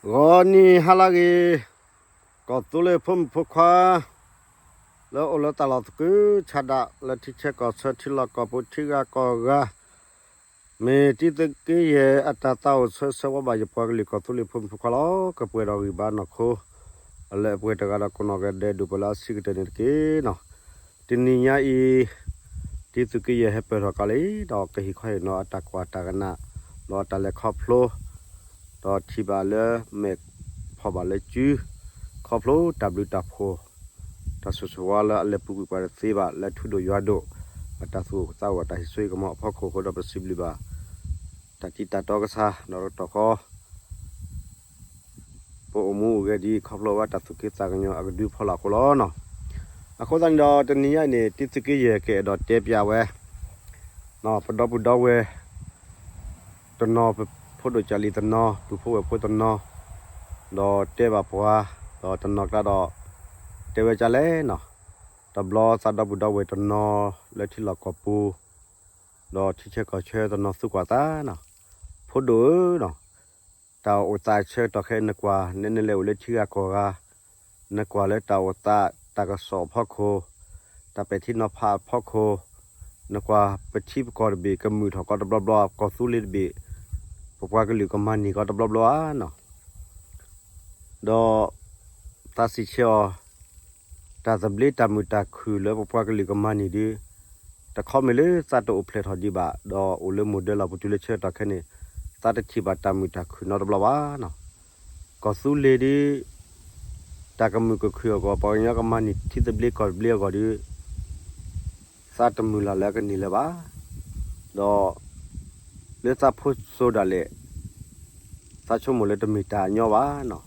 ဂီၤနံၤဟါလၢအဂ့ၤ, ကီၢ်သူလ့ၤဖိမုၣ်ဖိခွါ လၢအိၣ်လၢတၢ်လီၢ်သကုၤဆးဒး လၢထံဆၢကီၢ်ဆၢ ထံလီၢ်ကီၢ်ပူၤ ထံဂၤကီၢ်ဂၤ, မ့ၢ်တံသုးက့ယဲၢ်အတၢ်သးအိၣ်ဆၢဆၢဝါဘၣ် ယပှၤကလုာ်ကီၢ်သူလ့ၤဖိမုၣ်ဖိခွါလီၤ. ကပှဲၤဒီးဂံၢ်ဘါနီၢ်ခိ လၢအပှဲၤတဂၤဒီးကိးနီၢ်ဂၤဒဲးဒိၣ်ပၢလၢအဆံးကတၢၢ်န့ၣ်တက့ၢ်နီၤ. တနံၤညါအံၤ တံသုးက့ယဲၢ်ဟဲပၢၢ်ထီၣ်က့ၤလံ ဒီးကဟ့ၣ်ခီဟ့ၣ်နီၤအတၢ်ကွၢ်တၢ်ကနၣ် ဒီးအတၢ်လဲၤခီဖျိ ဒီးထံၣ်ဘၣ်လၢမဲာ် ဖီၣ်ဘၣ်လၢစု ခီဖျိတၢ်ဘျုးတၢ်ဖှိၣ် တၢ်ဆိၣ်ဂ့ၤဆိၣ်ဝါလၢအလဲၤပူၤကွံာ်ပှၤတသ့ဘၣ် လၢထူဒိၣ်ယွၤဒိၣ် အတၢ်သူၣ်အိၣ်သးအိၣ်အတၢ်ဟ့ၣ်ဆၢကမီၤအဖီခိၣ်အဃိဒီး ပစံးဘျုးဘၣ် တၢ်တံၤတၢ်တီကစၢ် ဒီးတကတီၢ်ဃီ ပအိၣ်မူအိၣ်ဂဲၤဒ်အံၤ ခီဖျိဝဲတၢ်သူၣ်က့သးကညီၤအကဒုဖီလာ်အဃိလီၤနီၤ. အဃိသတးန့ၣ်ဒီး တနံၤညါအံၤန့ၣ် တံသုးက့ယဲၢ်ကအဲၣ်ဒိးတဲပျးဝဲ ပဒီပုၢ်ဒီဝဲၢ်တနီၤ ပဖိဒိၣ်ကၢ်လံၤတနီၤ ပုၢ်ဖိဝဲၢ်ဖိတနီၤ ဒီးတဲဘၣ်ပှၤ ဒီးတနီၤကျါဒီး တဲဝဲဒ်လဲၣ်နီၤ, တဘျီသးဒီပုၢ်ဒီဝဲၢ်တနီၤ လၢထံလီၢ်ကီၢ်ပူၤ ဒီးထံဆၢကီၢ်ဆၢတနီၤသံကွၢ်သးနီၤ, ဖိဒိၣ်ဧၢနီၤ, တၢ်အိၣ်သးဆၢကတီၢ်ခဲအံၤ နကွၢ် နလဲၤအိၣ်လၢထံဂၤကီၢ်ဂၤ, နကွၢ်လၢတၢ်အိၣ်သး တၢ်ကစီၣ်အဖီခိၣ်, တၢ်ပဲာ်ထံနီၤဖးအဖီခိၣ်, နကွၢ်ပထံပကီၢ်တဘ့ၣ် ကမုာ်ထီၣ်ကီးတဘျီဘျီ ကီၢ်သူလ့ၤတဘ့ၣ်, ပပှၤကလုာ်ကမၤန့ၢ်ကီးတဘျီဘျီဧါနီၤ. ဒီးသးစံးဆၢအီၤ တၢ်သဘျ့တၢ်မုာ်တၢ်ခုၣ်လၢပပှၤကလုာ်ကမၤန့ၢ်ဒုး တခီမ့ၢ်လၢသးတအိၣ်ဖျဲၣ်ထီၣ်ဒံးဘၣ် ဒီးအိၣ်လၢမိၢ်ဒၢလီၢ်ပူၤတုၤလၢဆၢကတီၢ်ခဲအံၤန့ၣ် သးတထံၣ်ဘၣ်တၢ်မုာ်တၢ်ခုၣ်နီတဘျီဘၣ်နီၤ. ကီၢ်သူလ့ၤဒုး တၢ်ကမုာ်ကခုၣ်အဂီၢ် ပှၤကညီကမၤန့ၢ်ထံသဘျ့ကီၢ်သဘျ့အဂီၢ်ဒုး သးတမုၢ်လၢ်လၢအကန့ၢ်လၢၤဘၣ်. ဒီး လၢသးဖိစိၤဒၣ်လဲာ် သးဆိကမိၣ်လၢတမ့ၢ်တၢ်အညီဘၣ်နီၤ.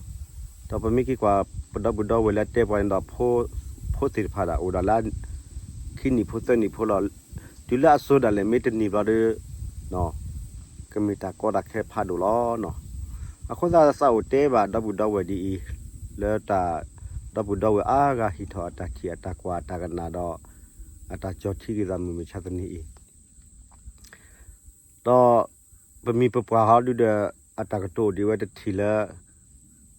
ဒီးပမ့ၢ်က့ၤကွၢ်ပဒီပုၢ်ဒီဝဲၢ်လၢအတဲပှၤန့ၣ်ဒီး ဖိသ့ၣ်တဖၣ်ဒၣ်အိၣ်ဒၣ်လၢ ခံနံၣ်ဖိသၢနံၣ်ဖိလီၤ. တုၤလၢအစိၤဒၣ်လဲာ်မ့ၢ်တန့ၢ်ဘျီဒီး ကမ့ၢ်တၢ်ကီတၢ်ခဲဖးဒိၣ်လီၤနီၤ. အဃိသတးသးအိၣ်တဲဘၣ်ဒီပုၢ်ဒီဝဲၢ်ဒ်အံၤ လၢတၢ် ဒီပုၢ်ဒီဝဲၢ်အါဂၤဟ့ၣ်ထီၣ်အတၢ်ထံၣ်အတၢ်ကွၢ်အတၢ်ကနၣ်ဒီး အတၢ်ကၠီၤထံက့ၤသးမုၢ်မဆါတနံၤအံၤ ဒီးပမိၢ်ပပၢ်ဟီဒုဒီး အတၢ်ကတိၤအိၣ်ဒံးဝဲတထံၣ်လၢ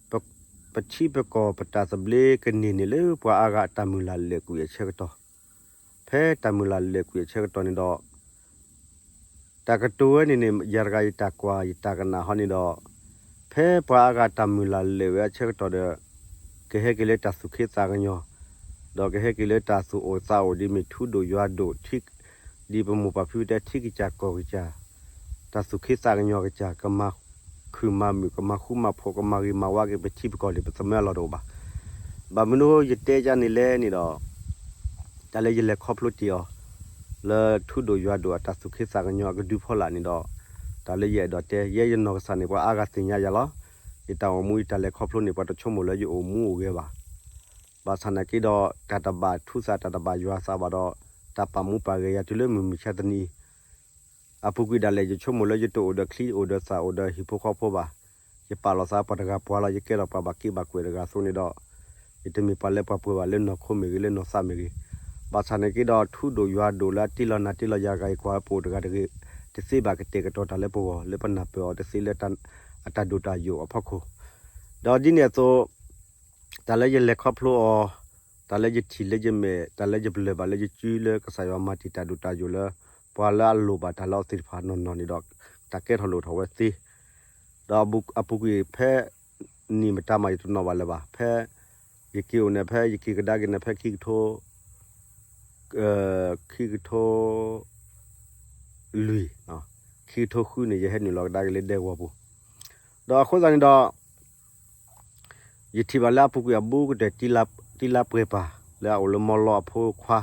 ပ ပထံပကီၢ်ပတၢ်သဘျ့ကန့ၢ်န့ၣ်လၢပှၤအါဂၤအတၢ်မုၢ်လၢ်လၢာ်ကွံာ်အဆၢကတီၢ်, ဖဲတၢ်မုၢ်လၢ်လၢာ်ကွံာ်အဆၢကတီၢ်န့ၣ်ဒီး တၢ်ကတိၤဝဲန့ၣ်န့ၣ် ယၤတဂၤယတၢ်ကွၢ်ယတၢ်ကနၣ်ဟီန့ၣ်ဒီး ဖဲပှၤအါဂၤတၢ်မုၢ်လၢ်လၢာ်ဝဲအဆၢကတီၢ်ဒီး ကဟဲက့ၤလၢတၢ်သူၣ်ခ့သးကညီၤ, ဒီးကဟဲက့ၤလၢတၢ်သူၣ်အိၣ်သးအိၣ်ဒ်မ့ၢ်ထူဒိၣ်ယွၤဒိၣ် ထံ ဒ်ပမိၢ်ပၢ်ဖံဖုတဲထံကစၢ်ကီၢ်ကစၢ်, တၢ်သူၣ်ခ့သးကညီၤကစၢ် ကမၤခုၣ်မၤမုာ် ကမၤဃူမၤဖိး ကမၤဂ့ၤမၤဝါက့ၤပထံပကီၢ်န့ၣ် ပသမၢလီၤတအိၣ်ဘၣ်. ဘၣ်မနုၤယတဲဒ်န့ၣ်လဲၣ်န့ၣ်ဒီး တၢ်လၢယလဲၤခီဖျိတ့ၢ်အီၤ လၢထူဒိၣ်ယွၤဒိၣ်အတၢ်သူၣ်ခ့သးကညီၤအကဒုဖီလာ်န့ၣ်ဒီး တၢ်လၢယအဲၣ်ဒိးတဲ ယဲယနီၢ်ကစၢ်န့ၣ် ပှၤအါဂၤသ့ၣ်ညါယၤလီၤ. ယတၢ်အိၣ်မူယတၢ်လဲၤခီဖျိန့ၣ် ပှၤတဆိကမိၣ်လၢယအိၣ်မူအိၣ်ဂဲၤဘၣ်. ဘၣ်ဆၣ်နာ်က့ဒီး တၢ်တဘၣ်ထူသးတၢ်တဘၣ်ယွၤသးဘၣ်ဒီး တၢ်ပာ်မူပာ်ဂဲၤယၤတုၤလၢမုၢ်မဆါတနံၤအံၤ အပူၤကွံာ်ဒၣ်လဲာ် ယဆိကမိၣ်လၢယတအိၣ်ဒီးချံအိၣ်ဒီးသၣ်အိၣ်ဒီးဟံၣ်ဖိဃီဖိဘၣ်. ယပာ်လီၤသးပှၤတဂၤပှၤလီၤ ယကဲထီၣ်ပှၤဘၣ်က့ဘၣ်ကွဲးတဂၤအသိးန့ၣ်ဒီး ယတမ့ၢ်ပှၤလၢပှၤပှဲၤဘၣ်လၢနီၢ်ခိမ့ၢ်ဂ့ၤ လၢနီၢ်သးမ့ၢ်ဂ့ၤ. ဘၣ်ဆၣ်နာ်က့ဒီး ထူဒိၣ်ယွၤဒိၣ်လၢအတ့လီၤနၤတ့လီၤယၤတဂၤ ယကွၢ်ဝဲပအိၣ်တဂၤတဂ့ၤ တသ့ဘၣ်ကတဲာ်ကတီၤတၢ်လၢပဂီၢ် လၢပနၢ်ပၢၢ်အီၤတသ့လၢ အတၢ်ဒိၣ်တၢ်ယိာ်အဖီခိၣ် ဒီးဒ်န့ၣ်အသိး တၢ်လၢယလဲၤခီဖျိအီၤ, တၢ်လၢယထံၣ်လၢယမဲာ်, တၢ်လၢယပလၢၢ်ဘၣ်လၢယစုလၢကစၢ်ယွၤမၤတံာ်တာ်ဒိၣ်တၢ်ယိာ်လၢ ပှၤလၢအလိၣ်ဘၣ်တၢ်လၢအီၤသ့ၣ်တဖၣ်နီၢ်နီၢ်န့ၣ်ဒီး တၢ်ကဲထီၣ်လိၣ်ထီၣ်ဝဲသ့. ဒီးအပူၤကွံာ်ဖဲ နံၣ်မတၤမးယတနီၣ်ဘၣ်လၢၤဘၣ်, ဖဲ ယက့ၤအိၣ်န့ၣ် ဖဲယက့ၤကဒါက့ၤန့ၣ် ဖဲခံကထိ ခံကထိ လွံၢ်, ခံကထိဃုန့ၣ် ယဟဲနုာ်လီၤကဒါက့ၤလၢဒဲကဝီၤပူၤ, ဒီးအဃိသတးန့ၣ်ဒီး ယထံၣ်ဘၣ်လၢအပူၤကွံာ်အဘူးကတၢၢ် တံလါပှဲၤပၢ် လၢအအိၣ်လၢမီလီအဖိခွါ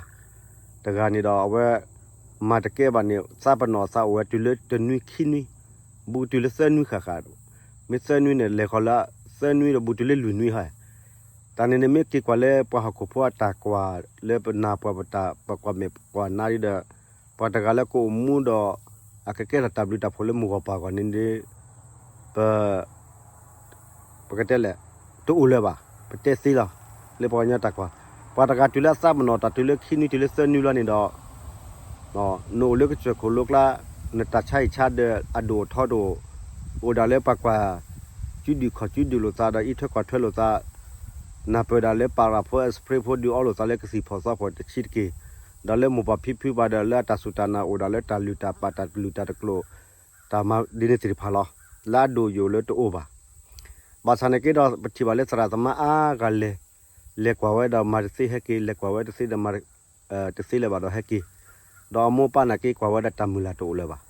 တဂၤန့ၣ်ဒီး အဝဲ မၤတကဲဘၣ်န့ၣ် သးပနီၣ်သးအိၣ်ဝဲတုၤလၢတနွံခံနွံ, ဘူးကတုၤလၢသၢနွံဃၣ်ဃၣ်, မ့ၢ်သၢနွံန့ၣ် လဲၤဃီၤလၢသၢနွံဒီးဘူးတုၤလၢလွံၢ်နွံဟီ, တၢ်န့ၣ်န့ၣ်မ့ၢ်က့ၤကွၢ်လၢပှၤဟီၣ်ခိၣ်ဖိအတၢ်ကွၢ်လၢပနၢ်ပှၤပတၢ်ပကွၢ်မဲာ်ကွၢ်နါဒီး ပှၤတဂၤလၢကအိၣ်မူဒီး အကကဲထီၣ်တၢ်ဘျုးတၢ်ဖှိၣ်လၢမုၢ်ဂီၢ်ပၢ်ဂီၢ်န့ၣ်ဒီး ပ ပကတဲလဲၣ် တအိၣ်လၢၤဘၣ်, ပတဲသ့လီၤ, လၢပှၤကညီတၢ်ကွၢ်, ပှၤတဂၤတုၤလၢအသးပနီၣ်တၢ်တုၤလၢခံနွံတုၤလၢသၢနွံလီၤန့ၣ်ဒီး နအိၣ်လၢကစၢၢ်ခိၣ်လိကျါ နတၢ်ဆါဟံၣ်ဆါဒၢးအဒိၣ်အထီတအိၣ်, အိၣ်ဒၣ်လၢပှၤကွၢ် ကၠူဒုၣ်ခီၣ်ကၠူဒုၣ်လိာ်သး ဒီးအံးထွဲကွၢ်ထွဲလိာ်သး, နၢ်ပၢၢ်ဒၣ်လၢပၤရၣ်ဖိ express ဖိဒုးအီလိာ်သးလၢကသံၣ်ဖီၣ်သီဖီၣ်တဆံးတက့ၢ်, ဒီးလၢမိၢ်ပၢ်ဖံဖုပၤဒီး လၢအတၢ်စူၢ်တၢ်နာ်အိၣ်ဒၣ်လၢတၢ်လုၢ်တၢ်ပာ်တၢ်ကလုၢ်တၢ်တကျိာ် တၢ်မၤဒ်န့ၣ်သ့ၣ်တဖၣ်လီၤ. လၢအဒိၣ်ယိာ်လၢတအိၣ်ဘၣ်. ဘၣ်ဆၣ်န့ၣ်က့ဒီး ပထံၣ်ဘၣ်လၢသရၣ်သမါအါဂၤလဲၤ လဲၤကွၢ်ဝဲဒီးမၤတသ့ဟဲက့ၤ, လဲၤကွၢ်ဝဲတသ့ဒီးမၤ တသ့လၢၤဘၣ်ဒီးဟဲက့ၤ, ဒီးအမိၢ်ပၢ်နာ်က့ကွၢ်ဝဲဒီးတၢ်မုၢ်လၢ်တအိၣ်လၢၤဘၣ်,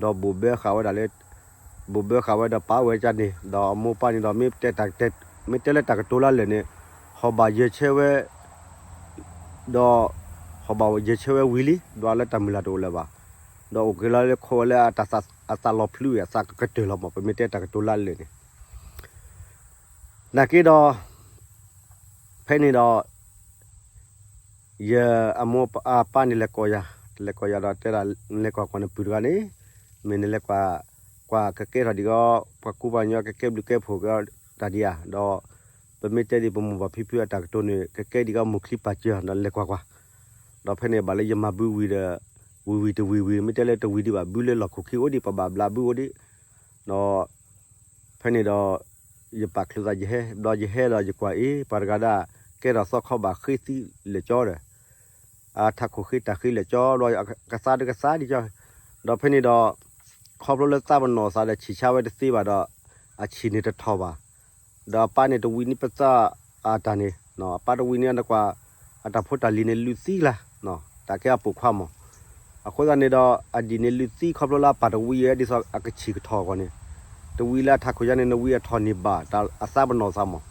ဒီးဘိၣ်ဘၢဃာ်ဝဲဒၣ်လၢ ဘိၣ်ဘၢဃာ်ဝဲဒီးပာ်ဝဲကန့ၣ်, ဒီးအမိၢ်ပၢ်န့ၣ်ဒီး မ့ၢ်တဲလၢတၢ်ကတိၤလၢလၢာ်န့ၣ် ဟီၣ်ဘၣ်ယဲၢ်ဆၢဝဲ ဒီး ဟီၣ်ဘၣ်ယဲၢ်ဆၢဝဲဝံၤလံ ဒီးလၢတၢ်မုၢ်လၢ်တအိၣ်လၢၤဘၣ်, ဒီးအိၣ်က့ၤလီၤလၢခိဝဲလၢအသးလီၤဖျုးဝဲ အသးကကတၢၢ်လီၤမး ပမ့ၢ်တဲတၢ်ကတိၤလၢလၢာ်န့ၣ် နာ်က့ဒီး ဖဲန့ၣ်ဒီး ယအမိၢ်အပၢ်န့ၣ်လဲၤကိးယၤ, လဲၤကိးယၤဒီးတဲဒၣ် နလဲၤကွၢ်ကွၢ်နပုၢ်တဂၤန့ၣ်, မ့ၢ်နလဲၤကွၢ် ကွၢ်ကကဲထီၣ်ဒံးအီၤ ပှၤကူပှၤကညီကကဲဘျုးကဲဖှိၣ်က့ၤအီၤတၢ်ဒံးဧါ, ဒီး ပမ့ၢ်တဲဒံးပမိၢ်ပၢ်ဖံဖုအတၢ်ကတိၤန့ၣ် ကကဲဒံးကီးမိၢ်ချံပာ်စၢၤ ဒီးနလဲၤကွၢ်ကွၢ်, ဒီးဖဲန့ၣ်ဘၣ်လၢယမၤဘုဝံၤဒီး ဝံၤဝံၤတဝံၤဝံၤ မ့ၢ်တဲလၢတဝံၤဒံးဘၣ် ဘုလၢလီၢ်ခိၣ်ခံအိၣ်ဒံး ပဘၣ်ဘျးဘုအိၣ်ဒံး, ဒီး ဖဲန့ၣ်ဒီး ယပာ်ချုးသးယဟဲ, ဒီးယဟဲဒီးယကွၢ်အံၤ ပှၤတဂၤဒၣ် ကဲထီၣ်သီခီဘၣ်ဃ့သံလၢာ်ကၠီဒီး အထးခိၣ်ဃ့တၢ်ဃ့လၢာ်ကၠီ ဒီးကသါဒုကသါဒံးကၠီ, ဒီးဖဲန့ၣ်ဒီး ခီဖျိလၢသးပနီၣ်သးဒီးဆံးဆါဝဲတသ့ဘၣ်ဒီး အဆံးန့ၣ်တထီၣ်ဘၣ်, ဒီးအပၢ်န့ၣ်တဝံၤန့ၢ်ပသးအတၢ်န့ၣ်, အပၢ်တဝံၤန့ၢ်နကွၢ် အတၢ်ဖိတၢ်လံၤန့ၣ်လုၢ်သံလၢ်, တၢ်ကဲအပိာ်ခွါမး, အဃိသတးန့ၣ်ဒီး အဒံၣ်န့ၣ်လုၢ်သံခီဖျိလၢအပၢ်တဝံၤဝဲဒ်သိးအကဆံးကထီၣ်အဂီၢ်န့ၣ်, တဝံၤလၢအထးခိၣ်ယါန့ၣ် နဝံၤအထီၣ်န့ၢ်ဘၣ် အသးပနီၣ်သးမး,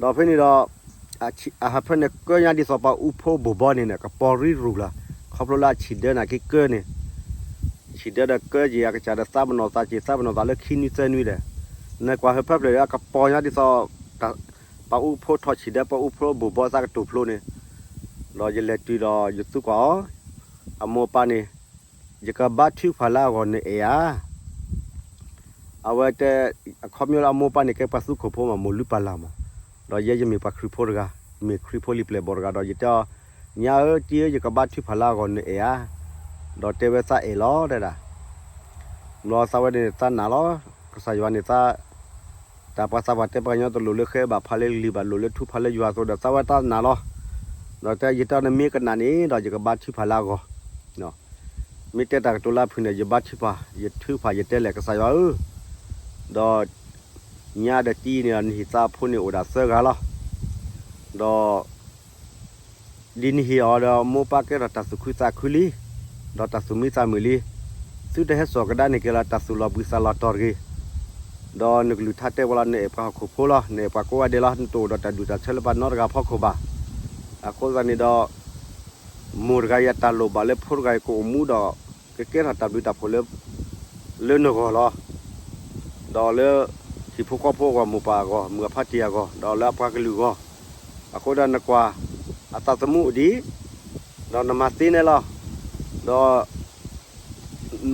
ဒီးဖဲန့ၣ်ဒီး အဟၢဖၢန့ၣ်ကၢညါဒ်သိးပှၤအူဖိဘိၣ်ဘီန့ၣ် ကပီၤရံရူၢ်လီၤ, ခီဖျိလၢအဆံးဒၢနာ်က့ကၢန့ၣ်, ဆံးဒၢဒီးကၢက့ၤအကစၢ်ဒီးသးပနီၣ်သးက့ၤ သးပနီၣ်သးလၢခံနွံသၢနွံဒီး, နကွၢ်ဟၢဖၢဖျၢၣ်ဒီးအကပီၤညါဒ်သိး ပှၤအူဖိထီၣ်ဆံးဒၢ ပှၤအူဖိဘိၣ်ဘီသးကတိၤဖျိန့ၣ်, ဒီးယလဲၤတုၤဒီးယသူကွၢ်အီၤ, အမိၢ်အပၢ်န့ၣ် ယကဘါထုကဖၣ်လၢအဂီၢ်နအဲၣ်ဧါ အဝဲတဲ, အခီပညီလၢအမိၢ်အပၢ်န့ၣ်ကဲပှၤသူခိၣ်ဖိမး မိၢ်လုၢ်ပၢ်လၢ်မး, ဒီးယဲယမ့ၢ်ပှၤခရံာ်ဖိတဂၤ, မ့ၢ်ခရံာ်ဖိလံၤပျဲၢ်ဘီၣ်တဂၤဒီး ယတဲအီၤ, ညါဧၢ တံၢ်ဧၢ ယကဘါထုကဖၣ်လၢအဂီၢ်နအဲၣ်ဧါ, ဒီးတဲဝဲသးအဲၣ်လီၤတဲဒၣ်, ဘျီသးဝဲန့ၣ်သးနာ်လီၤ, ကစၢ်ယွၤန့ၣ်သး တၢ်ပှၤသးပှၢ်တဲပှၤကညီတလိၣ်လၢဃဲဘၣ်ဖးလၢကလံၤဘၣ် လိၣ်လၢထူဖးလၢယွၤအသိးဒီး သးဝဲသးနာ်လီၤ, ဒီးတဲယတဲနမ့ၢ်ကနၣ်န့ၣ်ဒီး ယကဘါထုကဖၣ်လၢအဂီၢ် မ့ၢ်တဲတၢ်ကတိၤလၢအဖုၣ်န့ၣ် ယဘါထုကဖၣ် ယထုကဖၣ်ယတဲလဲၣ် ကစၢ်ယွၤဧၢ, ဒီး ညါဒီးတံၢ်န့ၣ် နဟံၣ်သးဖိန့ၣ်အိၣ်ဒၣ်သၢဂၤလီၤ, ဒီး ဒ်နဟ့ၣ်အီၤဒီး မိၢ်ပၢ်ကဲထီၣ်တၢ်သူၣ်ခုသးခုလံ, ဒီးတၢ်သူၣ်မံသးမုာ်လံ, သုတဟဲစိာ်ကဒါန့ၢ်က့ၤလီၤ တၢ်သူၣ်လီၤဘှံးသးလီၤတီၤတဂ့ၤ, ဒီးနကလုၢ်ကထါတဲဝဲလီၤ နအဲၣ်ပှၤဟီၣ်ခိၣ်ဖိလီၤ, နအဲၣ်ပှၤကိးဂၤဒဲးလီၤ, နတအိၣ်ဒီးတၢ်ဒူၣ်တၢ်ဆၢလၢပှၤနီတဂၤဖီခိၣ်ဘၣ်, အဃိသတးန့ၣ်ဒီး မိၢ်တဂၤအံၤအတၢ်လိၣ်ဘၣ်လၢဖိတဂၤအံၤကအိၣ်မူဒီး ကကဲထီၣ်တၢ်ဘျုးတၢ်ဖှိၣ်လၢ လၢနဂီၢ်လီၤ, ဒီးလၢ ဟံၣ်ဖိဃီဖိအဂီၢ် မိၢ်ပၢ်အဂီၢ် မုၢ်အဖါတံၢ်အဂီၢ် ဒီးလၢအပှၤကလုာ်အဂီၢ်, အဃိဒီးနကွၢ် အသးသမူအိၣ်ဒံး, ဒီးနမၤသ့န့ၣ်လီၤ, ဒီး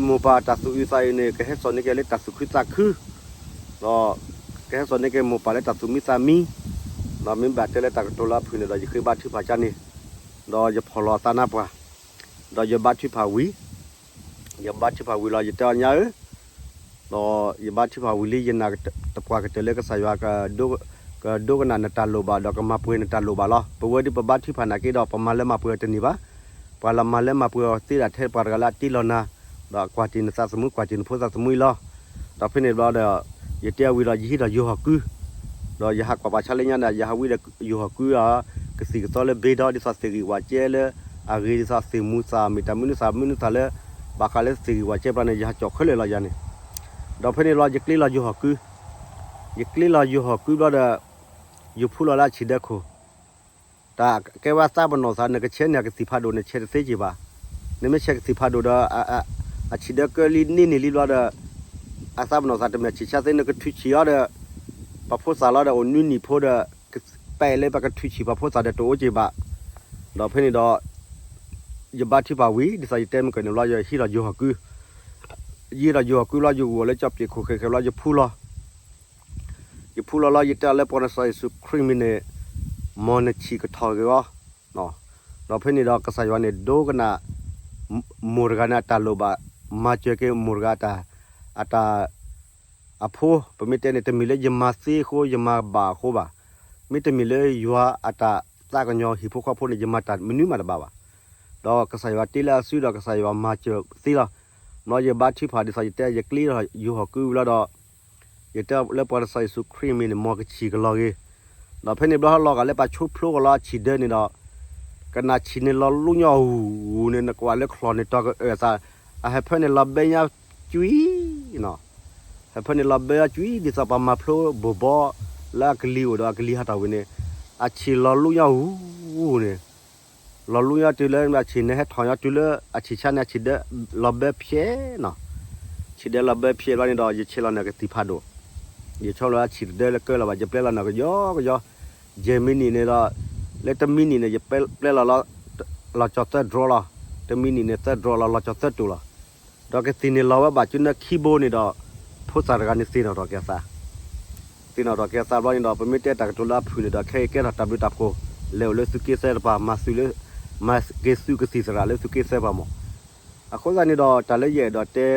မိၢ်ပၢ်တၢ်သူၣ်အုးသးအုးန့ၣ် ကဟဲစိာ်န့ၢ်က့ၤလၢတၢ်သူၣ်ခုသးခု, ဒီး ကဟဲစိာ်န့ၢ်က့ၤမိၢ်ပၢ်လၢတၢ်သူၣ်မံသးမံ, ဒီးမ့ၢ်ဘၣ်တဲလၢတၢ်ကတိၤလၢအဖုၣ်န့ၣ်ဒီး ယဃ့ဘါထုကဖၣ်ကန့ၣ်, ဒီးယဖီၣ်လီၤအသးနါပှၢ်, ဒီးယဘါထုကဖၣ်ဝံၤ, ယဘါထုကဖၣ်ဝံၤလီၤ ယတဲအီၤညါဧၢ, ဒီးယဘါထုကဖၣ်ဝံၤလံ ယနာ်သပှၢ်ကတၢၢ်လၢကစၢ်ယွၤ ကဒိကနၣ်နတၢ်လိၣ်ဘၣ် ဒီးကမၤပှဲၤနတၢ်လိၣ်ဘၣ်လီၤ. ပဝဲဒၣ်ပဘါထုကဖၣ်နာ်က့ဒီး ပမၤလၢမၤပှဲၤအီၤတန့ၢ်ဘၣ်. ပှၤလၢမၤလၢမၤပှဲၤအီၤသ့ဒၣ်ထဲပှၤတဂၤလၢအတ့လီၤနၤ, ဒီးကွၢ်တ့ၢ်နသးသမူ ကွၢ်တ့ၢ်နဖိသးသမူအံၤလီၤ. ဒီးဖဲန့ၣ်ဘျီဒီး ယတဲအဝံၤဒီး ယဟံးဒီးယိၤဟီၣ်ကု, ဒီးယဟးကွၢ်ပှၤဆါလၢညါဒီး ယဟးဝံဒီးယိၤဟီၣ်ကု ကသံၣ်ကသီလၢဘ့ဒီ ဒ်သိးသ့ၣ်ဂံၢ်ဝးကဲလၢ အဂ့ၤဒ်သိးသ့ၣ်မူသး မ့ၢ်တၢ်မနုၤသးမနုၤသးလၢ ဘၣ်ဃးလၢသ့ၣ်ဂံၢ်ဝးကဲပျီန့ၣ် ယဟးကၠီၣ်ခဲလၢာ်လီၤယၤန့ၣ်. ဒီးဖဲန့ၣ်ဘျီ ယကျ့လီၤယိၤဟီၣ်ကု, ယကျ့လီၤယိၤဟီၣ်ကုဘျီဒီး ယဖူလီၤလၢအဆံးဒၢခိၣ်, တၢ်ကဲဝဲအသးပနီၣ်သး နကဆဲးန့ၢ်အကသံၣ်ဖးဒိၣ် နဆဲးတသ့က့ၤဘၣ်. နမ့ၢ်ဆဲးကသံၣ်ဖးဒိၣ်ဒီး အဆံးဒၢကၢလံန့ၢ်န့ၢ်လံဘျီဒီး အသးပနီၣ်သးတမ့ၢ်အဆံးဆါသ့ နကထုးဆံးအီၤဒီး ပှၤဖိသၣ်လီၤဒီး အိၣ်နွံနံၣ်ဖိဒီး ပဲာ်လၢပကထုးဆံးပှၤဖိသၣ်ဒီးတအိၣ်က့ၤဘၣ်. ဒီးဖဲန့ၣ်ဒီး ယဘါထုကဖၣ်ဝံၤ ဒ်သိးယတဲမုၢ်ကၢၢ်န့ၣ်ဘျီ ယဟံးဒီးယိၤဟီၣ်ကု, ယဟံးဒီးယိၤဟီၣ်ကုဘျီ ယဂီၤလၢကၠီပျံးခိၣ်ဃဲၤဃဲၤဘျီ ယဖူလီၤ ယဖူလီၤလီၤ ယတဲအီၤလၢပှၤနစီၤယ့ၣ်ၡူးခရံာ်မံၤန့ၣ် မ်နဆံးကထီၣ်ဂ့ၤအီၤ. ဒီးဖဲန့ၣ်ဒီး ကစၢ်ယွၤန့ၣ် ဒိကနၣ် မိၢ်တဂၤန့ၣ်အတၢ်လိၣ်ဘၣ်, မၤစၢၤက့ၤမိၢ်တဂၤအတၢ် အတၢ် အဖိ, ပမ့ၢ်တဲန့ၣ် တမ့ၢ်လၢယမၤသ့အဃိ ယမၤဘၣ်အဃိဘၣ်. မ့တမ့ၢ်လၢယွၤအတၢ်သးကညီၤဟံၣ်ဖိဃီဖိန့ၣ် ယမၤတၢ်မနုၤမးတဘၣ်ဘၣ်. ဒီးကစၢ်ယွၤတ့လၢအစုဒီး ကစၢ်ယွၤမၤစၢၤသ့လီၤ. မ်ယဘါထုကဖၣ်ဒ်သိးယတဲ ယကျ့ဒီးယဟီၣ်ကုဝံၤလီၤဒီး ယတဲလၢပှၤလၢကစၢ်ယ့ၣ်ၡူးခရံာ်အမံၤန့ၣ် မ်ကဆံၣ်ကလီၤဂ့ၤ. ဒီးဖဲန့ၣ်ဘျီဟီလီၤဂာ်လၢပှၤဆိဖျိကလီၤအဆံၣ်ဒၢန့ၣ်ဒီး ကနၣ်ဆံၣ်န့ၣ်လီၤလူညါအူန့ၣ် နကွၢ်လၢချီၣ်န့ၣ် တီၢ်ကအၢၣ်သး, အဟၢဖၢန့ၣ်လီၤဘဲညါကွံာ်နီၤ, ဟၢဖၢန့ၣ်လီၤဘဲညါကွံာ် ဒ်သိးပှၤမၤဖျိဘိၣ်ဘီလၢအကလံၤအိၣ်ဒီးအကလံၤဟးထီၣ်ဝံၤန့ၣ်, အဆံၣ်လီၤလူညါအူန့ၣ် လီၤလူညါတုၤလၢအဆံၣ်န့ၣ်ဟဲထီၣ်ညီတုၤလၢ အဆံၣ်ဆါန့ၣ် အဆံၣ်ဒၢလီၤဘဲဖျဲးနီၤ, ဆံၣ်ဒၢလီၤဘဲဖျဲးဘျီန့ၣ်ဒီး ယဆဲးလီၤန့ၣ်ကသံၣ်ဖးဒိၣ်, ယဆီလီၤအဆံၣ်တဒၢလၢကၢလီၤဘၣ် ယပျဲလီၤန့ၣ်ကယီကယီ, ယဲၢ်မံးနံးန့ၣ်ဒီး လၢတမံးနံးန့ၣ် ယပျဲလီၤလီၤ, လီၤကၠီၤသၢဒြိလီၤ, တမံးနံးန့ၣ်သၢဒြိလီၤ လီၤကၠီၤသၢတိၢ်လီၤ. ဒီးကသံၣ်န့ၣ်လီၤဝဲဘၣ်ကၠူနၢခံဘိန့ၣ်ဒီး ဖိသၣ်တဂၤန့ၣ်သ့ၣ်နီၣ်ထီၣ်က့ၤအသး သ့ၣ်နီၣ်ထီၣ်က့ၤအသးဘျီန့ၣ်ဒီး ပမ့ၢ်တဲတၢ်ကတိၤလၢအဖုၣ်န့ၣ်ဒီး ခဲအံၤကဲထီၣ်တၢ်ဘျုးတၢ်ဖှိၣ် လဲၤအိၣ်လၢသုးက့သၢတပၤ မၤသုးလၢ မၤက့ၤသုးကသံၣ်သရၣ်လၢသုးက့သၢပၤမး. အဃိသတးန့ၣ်ဒီး တၢ်လၢယအဲၣ်ဒိးတဲ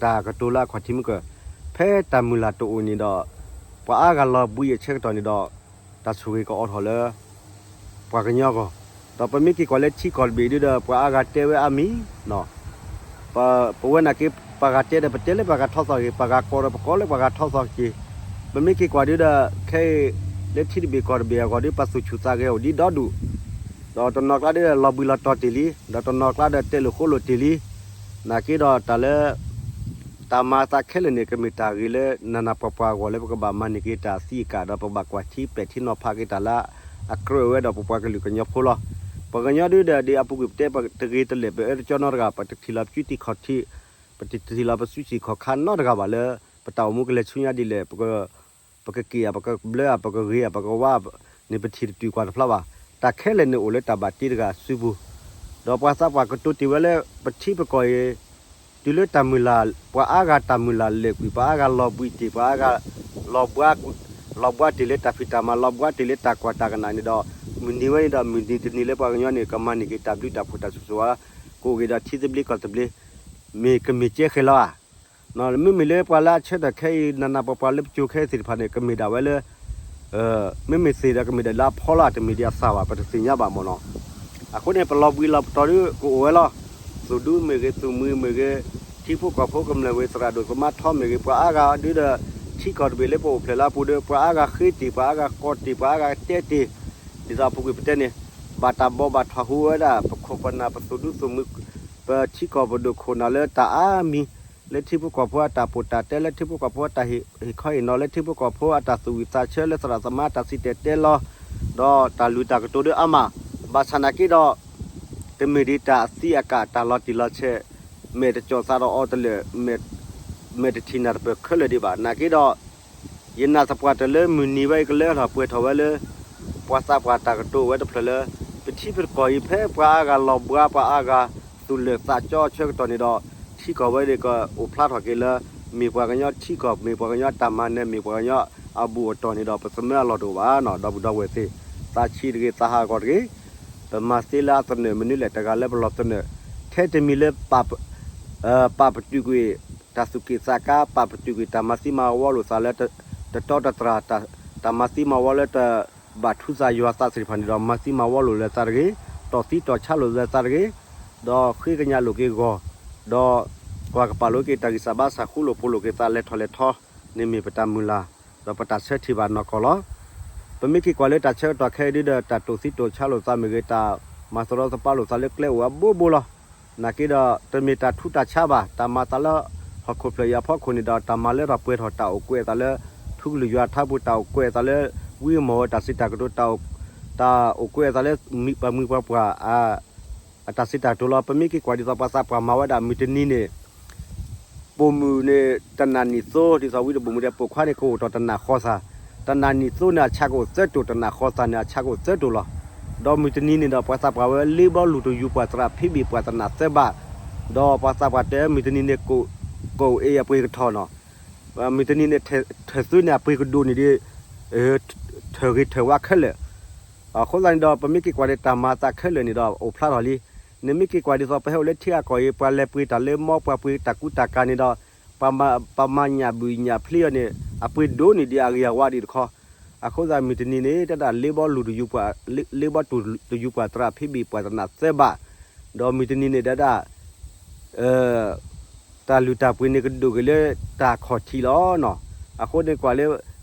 တၢ်ကတိၤလၢအခီၣ်ထံးမုၢ်ကၢၢ် ဖဲတၢ်မုၢ်လၢ်တအိၣ်န့ၣ်ဒီး ပှၤအါဂၤလီၤဘှံးအဆၢကတီၢ်န့ၣ်ဒီး တၢ်ဆိၣ်ဂ့ၤကအိးထီၣ်လၢ ပှၤကညီအဂီၢ်, ဒီးပမ့ၢ်က့ၤကွၢ်လၢထံကီၢ်တဘ့ၣ်ဒုဒီး ပှၤအါဂၤတဲဝဲအါမံၤ ပဝဲနာ်က့ ပှၤဂၤတဲဒီး ပတဲလၢပှၤဂၤထီသီၣ်ဂ့ၤ, ပှၤဂၤကိးဒီး ပကိးလၢပှၤဂၤထီသီၣ်က့ၤ, ပမ့ၢ်က့ၤကွၢ်ဒုဒီး ခဲအံၤ လၢထံတဘ့ၣ်ကီၢ်တဘ့ၣ်အဂီၢ်ဒု ပှၤသူၣ်ဆူၣ်သးဂဲၤအိၣ်ဒံးဒီဒူၣ်, ဒီးတနီၤကျါဒုဒီး လီၤဘှံးလီၤတီၤတ့ၢ်လံ, ဒီးတနီၤကျါဒီး တဲလိာ်ဃိလိာ်တ့ၢ်လံ, နာ်က့ဒီးတၢ်လၢ တၢ်မၤအသးခဲလၢာ်န့ၣ် ကမ့ၢ်တၢ်ဂ့ၤလၢနးနးပှၤပှၤအဂီၢ်လၢ ပကဘၣ်မၤန့ၢ်က့ၤတၢ်သံအကၣ် ဒီးပကဘၣ်ကွၢ်ထံပဲာ်ထံနီၤဖးက့ၤတၢ်လၢအကြၢးဝဲဒီးပပှၤကလုာ်ကညီဖိလီၤ. ပှၤကညီဒုဒီး ဒ်အပူၤကွံာ်ပတဲ ပတဂ့ၤတလဲာ် ပအၢတကၠီနီတဂၤ, ပတထံၣ်လီၤပစုတံၢ်ခီၣ်ထံး, ပတထံၣ်လီၤပစုဆံၣ်ခီၣ်ခါနီတဂၤဘၣ်လၢ ပတၢ်အိၣ်မူကလဲၤဆူညါဒ်လဲၣ်, ပကက့ၣ်ဧါ, ပကဘျၢဧါ, ပကဂ့ၤဧါ, ပကဝါန့ၣ် ပထံၣ်တတုၤကွၢ်တဖျါဘၣ်. တၢ်ခဲလၢာ်န့ၣ်အိၣ်လၢတၢ်ဘၣ်တ့တဂၤစုပူၤ, ဒီးပှၤသးပှၢ်ကတိၤတ့ၢ်ဝဲလၢ ပထံပကီၢ်အံၤ တုၤလၢတၢ်မုၢ်လၢ် ပှၤအါဂၤတၢ်မုၢ်လၢ်လဲာ်ကွံာ် ပှၤအါဂၤလီၤဘှံးတ့ၢ် ပှၤအါဂၤ လီၤဘှါ လီၤဘှါတ့ၢ်လၢတၢ်ဖံးတၢ်မၤ လီၤဘှါတ့ၢ်လၢတၢ်ကွၢ်တၢ်ကနၣ်န့ၣ်ဒီး မုၢ်နံၤဝဲန့ၣ်ဒီး မုၢ်နံၤတနံၤလၢပှၤကညီန့ၣ် ကမၤန့ၢ်က့ၤတၢ်ဘျုးတၢ်ဖှိၣ်တၢ်ဆိၣ်ဂ့ၤဆိၣ်ဝါ ကအိၣ်က့ၤဒီးထံသဘျ့ကီၢ်သဘျ့ မ့ၢ်ကမ့ၢ်ကဲဃဲၤလီၤဧါ. မ့မ့ၢ်လၢပှၤလၢအဆၢထၢၣ်ခဲအံၤ နးနးပှၤပှၤလၢပစိၤခဲအံၤသ့ၣ်တဖၣ်န့ၣ် ကမ့ၢ်ဒၣ်ဝဲလၢ မ့မ့ၢ်သ့ၣ်ဒီးကမ့ၢ်ဒၣ်လၢအဖီလာ် တမ့ၢ်ဒ်အသၣ်ဘၣ် ပတသ့ၣ်ညါဘၣ်မ့ၢ်နီၤ. အဃိန့ၣ် ပလီၤဘှံးလီၤတီၤဒုကအိၣ်ဝဲလီၤ. သူၣ်ဒူမ့ၢ်ဂ့ၤ သူၣ်မုာ်မ့ၢ်ဂ့ၤ ထံဖိကီၢ်ဖိကမျၢၢ်ဝ့ၤသရၣ်ဒိၣ်သမါထီမ့ၢ်ဂ့ၤ ပှၤအါဂၤဒုဒီး ထံကီၢ်တဘ့ၣ်လၢပအိၣ်ဖျဲၣ်လၢအပူၤဒီး ပှၤအါဂၤဃ့တ့ၢ် ပှၤအါဂၤကီတ့ၢ်ပှၤအါဂၤတဲတ့ၢ် ဒ်သိးအပူၤကွံာ်ပတဲန့ၣ် ဘၣ်တၢ်ဘီးဘၣ်ထွးဟူဝဲဒၣ် ပခိၣ်ပနၢ်ပသူၣ်ဒူသူၣ်မုာ် ပထံကီၢ်ပဒိၣ်ခိၣ်နၢ်လၢတၢ်အါမံၤ လၢထံဖိကီၢ်ဖိအတၢ်ပီးတၢ်တဲ လၢထံဖိကီၢ်ဖိအတၢ်ဟ့ၣ်ခီဟ့ၣ်နီၤ လၢထံဖိကီၢ်ဖိအတၢ်သူၣ်ဝံၣ်သးဆၢ လၢသရၣ်သမါအတၢ်စံၣ်တဲၤတဲလီၤ ဒီးတၢ်လုၢ်တၢ်ကတိၤဒုအါမး ဘၣ်ဆၣ်နာ်က့ဒီး တမ့ၢ်ဒ်တၢ်သံအကၣ်တၢ်လီၤတံၢ်လီၤဆဲး မဲာ်တကၠီၣ်သးဒီးအီၤတလၢာ် မဲာ်တထံၣ်နၢ်တပၢၢ်ခဲလၢာ်ဒံးဘၣ် နာ်က့ဒီး ယနာ်သပှၢ်တၢၢ်လၢမုၢ်နံၤဝဲအံၤကလၢထီၣ်ပှဲၤထီၣ်ဝဲလၢ ပှၤသးပှၢ်တၢ်ကတိၤဝဲတဖျၢၣ်လၢ ပထံပကီၢ်အံၤဖဲပှၤအါဂၤလီၤဘှါပှၤအါဂၤသူၣ်လၢာ်သးကၠီအဆၢကတီၢ်န့ၣ်ဒီး ထံကီၢ်ဝဲန့ၣ်ကအိၣ်ဖျါထီၣ်က့ၤလၢ မ့ၢ်ပှၤကညီထံကီၢ် မ့ၢ်ပှၤကညီတၢ်မၤနၢၤ မ့ၢ်ပှၤကညီအဘူးအတီၢ်န့ၣ်ဒီး ပသမၢအလီၢ်တအိၣ်ဘၣ်နီၤ ဒီပုၢ်ဒီဝဲၢ်သ့ၣ် သးဆံးတဂ့ၤ သးဟးဂီၤတဂ့ၤ ပမၤသ့လၢအသနၢၣ်မနုၤလဲၣ် တဂၤလၢပလီၢ်သနၢၣ် ထဲတမံၤလၢ ပာ်ပတုာ်ကွံာ် တၢ်သူၣ်က့ၣ်သးကါ ပာ်ပတုာ်ကွံာ်တၢ်မၤသံမၤဝီလိာ်သးလၢ တတီတတြၢ် တၢ်မၤသံမၤဝီလၢတ ဘၣ်ထူသးယွၤသးသ့ၣ်တဖၣ်န့ၣ်ဒီး မၤသံမၤဝီလိာ်လၢသးတဂ့ၤ, တီၢ်သံတီၢ်ဆါလိာ်လၢသးတဂ့ၤ, ဒီးဃ့ကညးလိာ်က့ၤဂီၢ်, ဒီးကွၢ်ကပာ်လိာ်က့ၤတၢ်ဂံၢ်စၢ်ဘါစၢ် ဃူလိာ်ဖိးလိာ်က့ၤသးလဲၤထီၣ်လဲၤထီန့ၣ်မ့ၢ်ပတၢ်မုၢ်လၢ်, ဒီးပတၢ်ဆၢထံၣ်ဘၣ်နီၢ်ကီၢ်လီၤ. ပမ့ၢ်က့ၤကွၢ်လၢတၢ်ဆၢကတီၢ်ခဲအံၤဒုဒီး တၢ်တီၢ်သံတီၢ်ဆါလိာ်သးမ့ၢ်ဂ့ၤ တၢ်မၤသရီသပးလိာ်သးလၢကျဲအိၣ်အဘိဘိလီၤ. နာ်က့ဒီး တမ့ၢ်တၢ်ထူးတၢ်ဆါဘၣ်, တၢ်မၤသးလၢဟီၣ်ခိၣ်ဖျၢၣ်အံၤအဖီခိၣ်န့ၣ်ဒီး တၢ်မၤလၢထီၣ်ပှဲၤထီၣ် တၢ်အိၣ်ကွဲးအသးလၢ ထူကလုာ်ယွၤအထါပူၤ, တၢ်အိၣ်ကွဲးအသးလၢ ဝံမီၢ်ဝဲတၢ်စံးတၢ်ကတိၤ, တၢ်အိၣ်ကွဲးအသးလၢ ပှၤမုၢ်ပှၤပှၢ် အတၢ်စံးတၢ်ကတိၤလီၤ. ပမ့ၢ်က့ၤကွၢ်ဒ်သိးပှၤသးပှၢ်မၤဝဲဒၣ် မုၢ်တနံၤန့ၣ် ပိာ်မုၣ်န့ၣ် တနၢ်နံၣ်သိ ဒ်သိးဝံတဘိၣ်မုၢ်ဒီး ပိာ်ခွါန့ၣ် ကအိၣ်ထီၣ်တနၢ်ဃီသး, တနၢ်နံၣ်သိန့ၣ် အဆၣ်ကအိၣ်သၢတိၢ်, တနၢ်ဃီသးန့ၣ် အဆၣ်ကအိၣ်သၢတိၢ်လီၤ. ဒီးမုၢ်တနံၤန့ၣ်ဒီး ပှၤသးပှၢ်ဝဲလ့ဘီလူၤတယူၤ ပှၤသရၣ်ဖံးဘ့ၣ်ပှၤသနၢ်သၢဘး, ဒီးပှၤသးပှၢ်တဲ မုၢ်တနံၤန့ၣ် ကအိၣ်အ့ၣ်အပှ့ၤကထီၣ်နီၤ, မုၢ်တနံၤန့ၣ် ထၢၣ်သွ့န့ၣ် အပှ့ၤကဒိၣ်န့ၣ်ဒီး ထၢၣ်ဂ့ၤထၢၣ်ဝါခဲလၢာ် အဃိသတးန့ၣ်ဒီး ပမ့ၢ်က့ၤကွၢ်ဒီးတၢ်မၤအသးခဲလၢာ်န့ၣ်ဒီး အိၣ်ဖျါထီၣ်လံ. နမ့ၢ်က့ၤကွၢ်ဒ်သိး ပဟဲအိၣ်လၢထံဂၤကီၢ်အံၤ ပှၤလဲၤပှ့ၤတၢ်လၢမီ ပှၤပှ့ၤတၢ်ကူတၢ်ကၤန့ၣ်ဒီး ပှၤမၤညၣ်ဘုၣ်ညၣ်ဖျ့အီၤန့ၣ် အပှ့ၤဒိၣ်န့ၢ်ဒံးအဂ့ၤအဝါဒံးတခီ. အဃိသတးမုၢ်တနံၤန့ၣ် တၢ်ဒၣ်လ့ဘီလူၤတယူၤပှၤ, လ့ဘီတူၢ်တယူၤပှၤသရၣ်ဖ့းဘ့ၣ်ပှၤတနၢ်သၢဘၣ်, ဒီးမုၢ်တနံၤန့ၣ်ဒၣ်ဒၣ် တၢ်လုၢ်တၢ်ပှ့ၤန့ၣ်ကဒိၣ်က့ၤလၢတၢ်ခီၣ်ထံးလီၤနီၤ. အဃိန့ၣ်ကွၢ်လၢ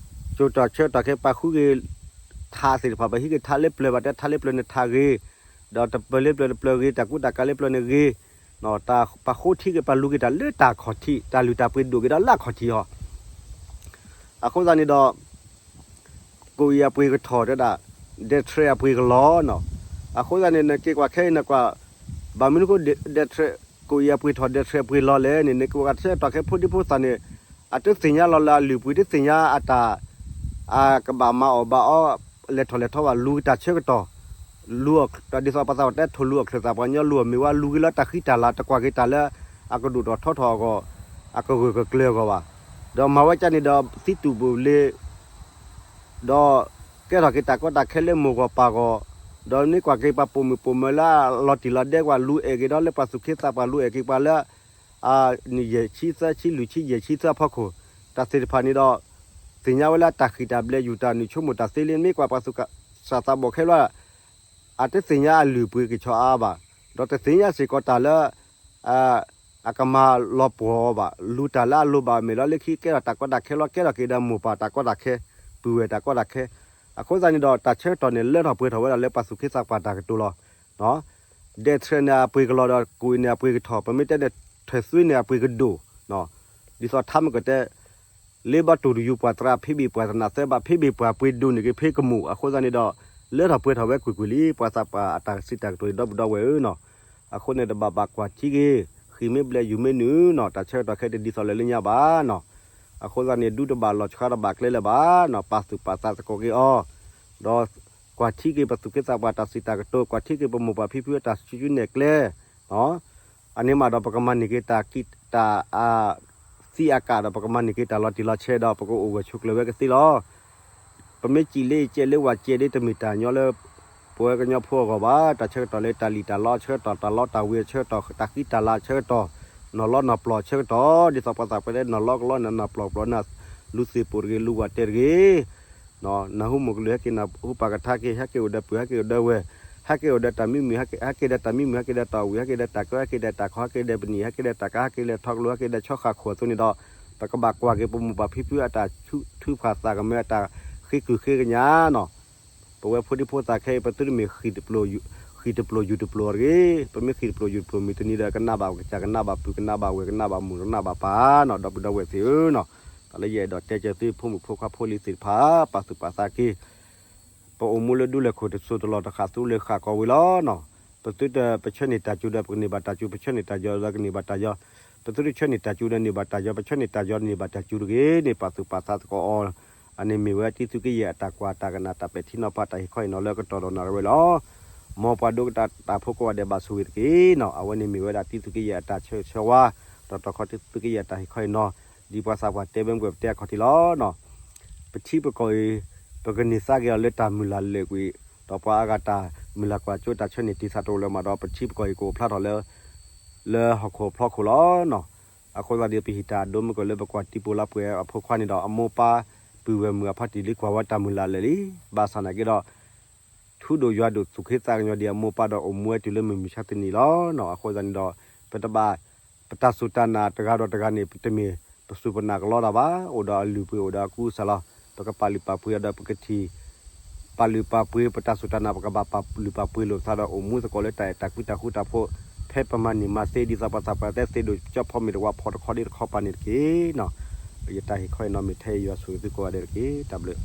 ကၠိၤတီၤဆၢကတီၢ်ခဲ ပှၤဃုဂ့ၤထးသ့ၣ်တဖၣ် ပှၤဟံးက့ၤထးလၢပျၢၤ ဘၣ်တဲထးလၢပျၢၤန့ၣ်ထးဂ့ၤ, ဒီးတပၢၤလၢပျၢၤတပျၢၤဂ့ၤ, တၢ်ကူတၢ်ကၤလၢပျၢၤန့ၣ်ဂ့ၤ, တၢ်ပှၤဃိထံက့ၤ ပှၤလူၤက့ၤတၢ်လၢတၢ်ခီၣ်ထံး တၢ်လုၢ်တၢ်ပှ့ၤဒိၣ်က့ၤဒီးလၢအခီၣ်ထံးဟီ. အဃိသတးန့ၣ်ဒီး ကိးအံၤအပှ့ၤကထီၣ်တဲဒၣ် ဒဲးထြဲးအပှ့ၤကလီၤနီၤ. အဃိသတးန့ၣ် နက့ၤကွၢ်ခဲအံၤနကွၢ် ဘၣ်မနုၤဃိ ဒဲးထြဲး ကိးအံၤအပှ့ၤထီၣ် ဒဲးထြဲးအပှ့ၤလီၤလဲၣ်န့ၣ် နက့ၤကွၢ်တၢ်ဆၢကတီၢ်ခဲ ဖိဒံဖိသၣ်န့ၣ် အတသ့ၣ်ညါလီၤလၢအလုၢ်အပှ့ၤ တသ့ၣ်ညါအတၢ် အကဘၣ်မၤအီၣ်ဘၣ်အီ လဲၤထီၣ်လဲၤထီဘၣ် လူၤက့ၤတၢ်ဆၢကတီၢ် လူၤအီၤ ဒ်သိးပှၤသးပှၢ်တဲ ထိၣ်လူၤအီၣ်ချၢၣ်သး ပှၤကညီလူၤအီၣ်မ့ၤဝါ လူၤက့ၤလၢတၢ်ဃံတၢ်လၤ တကွၢ်က့ၤတၢ်လၢ အကဒိၣ်ထီၣ်ထီထီၣ်အဂီၢ် အကဂၢၢ်ကကျၢၤအဂီၢ်ဘၣ်. ဒီးမၤဝဲကၠၢန့ၣ်ဒီးသံတူၢ်ဘိၣ်လ့ ဒီးကဲထီၣ်က့ၤတၢ်ကီတၢ်ခဲလၢမိၢ်ဂီၢ်ပၢ်ဂီၢ်, ဒီးန့ၢ်ကွၢ်က့ၤပှၤပိာ်မုၣ်ပိာ်မၢၤလၢအလီၤတံၢ်လီၤဒဲကွၢ် လူၤအဲၣ်က့ၤဒီးလၢပှၤသူၣ်က့သးပှၢ် လူၤအဲၣ်က့ၤပှၤလၢ နံၣ်ယဲၢ်ဆံသၢဆံ လွံၢ်ဆံယဲၢ်ဆံသၢအဖီခိၣ်, တၢ်သ့ၣ်တဖၣ်န့ၣ်ဒီး သ့ၣ်ညါဝဲလၢတၢ်ဃံးတၢ်ဘျဲး ယူၢ်တၢ်နုာ်ဆိကမိၣ်တၢ်သ့လံ မ့ၢ်ကွၢ်ပှၤသူၣ်က့သးပှၢ်ခဲလၢာ် အတသ့ၣ်ညါအလုၢ်အပှ့ၤကဆီအါအါဘၣ်, ဒီးတသ့ၣ်ညါစ့ၢ်ကီးတၢ်လၢ အကမၤလီၤပှီၢ်အီၤဘၣ်, လူၤတၢ်လၢအလိၣ်ဘၣ်အမဲာ်လီၤလၢခံ ကဲထီၣ်တၢ်ကီတၢ်ခဲလီၤ ကဲထီၣ်က့ၤဒီးမိၢ်ပၢ်တၢ်ကီတၢ်ခဲ, ပုၢ်ဝဲၢ်တၢ်ကီတၢ်ခဲ, အဃိသတးန့ၣ်ဒီး တၢ်ဆၢကတီၢ်န့ၣ် လၢထီၣ်ပှဲၤထီၣ်ဝဲဒၣ်လၢပှၤသူၣ်က့သးပှၢ်တၢ်ကတိၤလီၤ. ဒဲးထြဲးန့ၣ်အပှ့ၤကလီၤဒီး ကိးအံၤန့ၣ်အပှ့ၤကထီၣ် ပမ့ၢ်တဲန့ၣ် ထၢၣ်သွ့န့ၣ်အပှ့ၤကဒိၣ်, ဒ်သိးထါမ့ၢ်ကတဲ လ့ဘီတူၢ်တယူၤပှၤသရၣ်ဖ့းဘ့ၣ်ပှၤတနၢ်သၢဘၣ် ဖ့းဘ့ၣ်ပှၤပှ့ၤဒိၣ်န့ၢ်က့ၤဖ့ကမူၣ် အဃိသတးန့ၣ်ဒီး လၢထီၣ်ပှဲၤထီၣ်ဝဲကွ့ၢ်ကွ့ၢ်လံ ပှၤသးပှၢ်အတၢ်စံးတၢ်ကတိၤအံၤ ဒီပုၢ်ဒီဝဲၢ်ဧၢနီၤ. အဃိန့ၣ်တဘၣ်ဘၣ်ကွၢ်ထံက့ၤ ဃံးမ့ၢ်ဘျဲးယူၤမ့ၢ်နုာ်နီၤ တၢ်ဆၢကတီၢ်ခဲတဒ်သိးလၢလၢညါဘၣ်နီၤ. အဃိသတးန့ၣ် ဒူတဘၣ်လီၤဆှါတဘၣ်ကျဲလၢၤဘၣ်နီၤ ပာ်သူၣ်ပာ်သးသကိးက့ၤအီၤ ဒီးကွၢ်ထံက့ၤပသူၣ်က့သးပှၢ်တၢ်စံးတၢ်ကတိၤ ကွၢ်ထံက့ၤပမိၢ်ပၢ်ဖံဖုအတၢ်ဆူၣ်ဆူၣ်နဲၣ်ကျဲ အန့ၣ်မးဒီးပကမၤန့ၢ်က့ၤတၢ်ကံးတၢ်အ သံအကၣ်ဒီး ပကမၤန့ၢ်က့ၤတၢ်လီၤတံၢ်လီၤဆဲးဒီး ပကအိၣ်ဂၢၢ်ဆိးကျၢၤဝဲကသ့လီၤ. ပမ့ၢ်စံးလၢအံၤကဲလၢဝဲကဲဒ်တမ့ၢ်တၢ်ညီလၢ ပဝဲကညီဖိအဂီၢ်ဘၣ်. တၢ်ဆၢကတီၢ်လၢတၢ်လံၣ်တၢ်လီဆၢကတီၢ် တၢ်လီတၢ်ဝ့ၤဆၢကတီၢ် တၢ်ဃံတၢ်လၤဆၢကတီၢ် နီၢ်လီနီၢ်ပျီၢ်ဆၢကတီၢ် ဒ်သိးပှၤသးပှၢ်တဲ နီၢ်လီကလီန့ၣ် နီၢ်ပျီၢ်ပျီၢ်န့ၣ် လူၤသ့ၣ်ပိာ်တဂ့ၤ လူၤဝးတဲတဂ့ၤ နၢ်ဟူမိၢ်ကလုၢ် ဟဲက့ၤနၢ်ဟူပၢ်ကထါက့ၤ ဟဲက့ၤအိၣ်ဒီးပုၢ် ဟဲက့ၤအိၣ်ဒီးဝဲၢ် ဟဲက့ၤအိၣ်ဒီးတၢ်မံမုာ် ဟဲက့ၤဒီးတၢ်မံမုာ် ဟဲက့ၤဒီးတၢ်ဝံၤ ဟဲက့ၤဒီးတၢ်ကၢ ဟဲက့ၤဒီးတၢ်ခီ ဟဲက့ၤဒီးပနံာ် ဟဲက့ၤဒီးတၢ်ကါ ဟဲက့ၤဒီးထီကလိ ဟဲက့ၤဒီးဆီဃာ်ခိၣ်အသိးန့ၣ်ဒီး ပကဘၣ်ကွၢ်က့ၤပမိၢ်ပၢ်ဖံဖုအတၢ်ထုကဖၣ်သးကမၢ အတၢ်ဃ့ကုၢ်ဃ့ကညးနီၤ ပဝဲဖိဒံဖိသၣ်ခဲအံၤ ပသုတမ့ၢ် ဃံၢ်တပျိာ်ယူၢ်တပျိာ်မုၢ်တနံၤဒီး ကနၣ်ဘၣ်ကစၢ် ကနၣ်ဘၣ်ပုၢ် ကနၣ်ဘၣ်ဝဲၢ် ကနၣ်ဘၣ်မုာ်ကနၣ်ဘၣ်ပၢ်နီၤ ဒီပုၢ်ဒီဝဲၢ်သ့ၣ်ဧၢနီၤ တၢ်လၢယအဲၣ်ဒိးတဲကၢၤသုဖိမုၣ်ဖိခွါဖိလံၤသ့ၣ်တဖၣ် ပာ်သူၣ်ပာ်သးက့ၤ ပအိၣ်မူလၢဒူလၢၢ်ခိၣ်တစိၢ်တလီၢ်တဃာ်သူလၢဃာ်ကီၢ်ဝံၤလီၤနီၤ ပသုတပဆၢန့ၢ်တၢ်စူၤဒီးပကန့ၢ်ဘၣ်တၢ်စူၤ ပဆၢန့ၢ်တၢ်ယီၤဒီးကန့ၢ်ဘၣ်တၢ်ယီၤ ပသုတဆၢန့ၢ်တၢ်စူၤဒီးန့ၢ်ဘၣ်တၢ်ယီၤ ပဆၢန့ၢ်တၢ်ယီၤန့ၢ်ဘၣ်တၢ်စူၤတဂ့ၤန့ၣ် ပာ်သူၣ်ပာ်သးသကိးအီၤ အန့ၣ်မ့ၢ်ဝဲတံၤသူက့ယဲၢ်အတၢ်ကွၢ်တၢ်ကနၣ်တၢ်ပဲာ်ထံနီၤဖးတၢ်ဟ့ၣ်ခီဟ့ၣ်နီၤလၢကတီၢ်ဒီးနၣ်ရံၣ်ဝဲလီၤ မ်ပှၤဒိကနၣ်တၢ်ဖိကိးဂၤဒဲးဘၣ်ဆိၣ်ဂ့ၤတက့ၢ်နီၤ အဝဲန့ၣ်မ့ၢ်ဝဲဒၣ်တံၤသကိးယဲၢ်အတၢ်ဆၢဂ့ၤဆၢဝါ ဒီးတံၤသကိးယဲၢ်အတၢ်ဟ့ၣ်ခီဟ့ၣ်နီၤ ဒ်ပှၤသးပှၢ်တဲဘၢမုၢ်ပတဲအခီၣ်ထံးလီၤ ပထံပကီၢ်အံၤ ပကန့ၢ်သါက့ၤအီၤလၢတၢ်မုၢ်လၢ်လၢာ်ကွံာ် ဒီးပှၤအါဂၤတၢ်မုၢ်လၢ်ကွၢ်စိတၢ်ဆၢန့ၣ်တံၤသကိးယဲၢ်ကအိၣ်ဖျါထီၣ်လၢ လၢဟီၣ်ခိၣ်ဖျီခိၣ်လီၤ အဃိသတးဒီး ပဟံးတၢ်အဒိမုၢ်ကီၢ်လၢပကွၢ်တံၤပူၤလါပှဲၤအဖိခွါန့ၣ်ဒီး အမိၢ်ပၢ်ပုၢ်ဝဲၢ်မုၣ်အဖါတံၢ်လံ ကွၢ်ဝဲတၢ်မုၢ်လၢ်လၢာ်လံ ဘၣ်ဆၣ်နာ်က့ဒီး ထူဒိၣ်ယွၤဒိၣ်သူၣ်က့သးကညီၤဒံးအမိၢ်ပၢ်ဒီးအိၣ်မူဝဲတုၤလၢမုၢ်မဆါတနံၤလီၤ. အဃိသတးန့ၣ်ဒီး ပတဘၣ် ပတၢ်စူၢ်တၢ်နာ်တဂၤဒီးတဂၤန့ၣ် တမ့ၢ်ပစူၢ်ပနာ်ကလီတၢ်ဘၣ်. အိၣ်ဒီးအလုၢ်အပှ့ၤ အိၣ်ဒီးအကူအစၢ်လီၤ. ပကပာ်လုၢ်ပာ်ပှ့ၤအီၤဒီးပကထံၣ် ပာ်လုၢ်ပာ်ပှ့ၤပတၢ်စူၢ်တၢ်နာ် ပကဘၣ်ပာ်လုၢ်ပာ်ပှ့ၤလိာ်ပသးဒီး အိၣ်မူသကိးလၢတၢ်အဲၣ်တၢ်ကွံတၢ်ဃူတၢ်ဖိး ဖဲပမၤန့ၢ်မၤသ့ ဒ်သိးပှၤသးပှၢ်တဲ သ့ၣ်ဒိၣ်ကၠီဖီမ့ၢ်တဝါဖီတခီဒ်တခီပၤန့ၣ်တက့ၢ်နီၤ. ယတၢ်ဟ့ၣ်ခီဟ့ၣ်နီၤမ့ၢ်ထဲအံၤ ယွၤဆိၣ်ဂ့ၤသုကိးဂၤဒဲးတက့ၢ်. တၢ်ဘျုး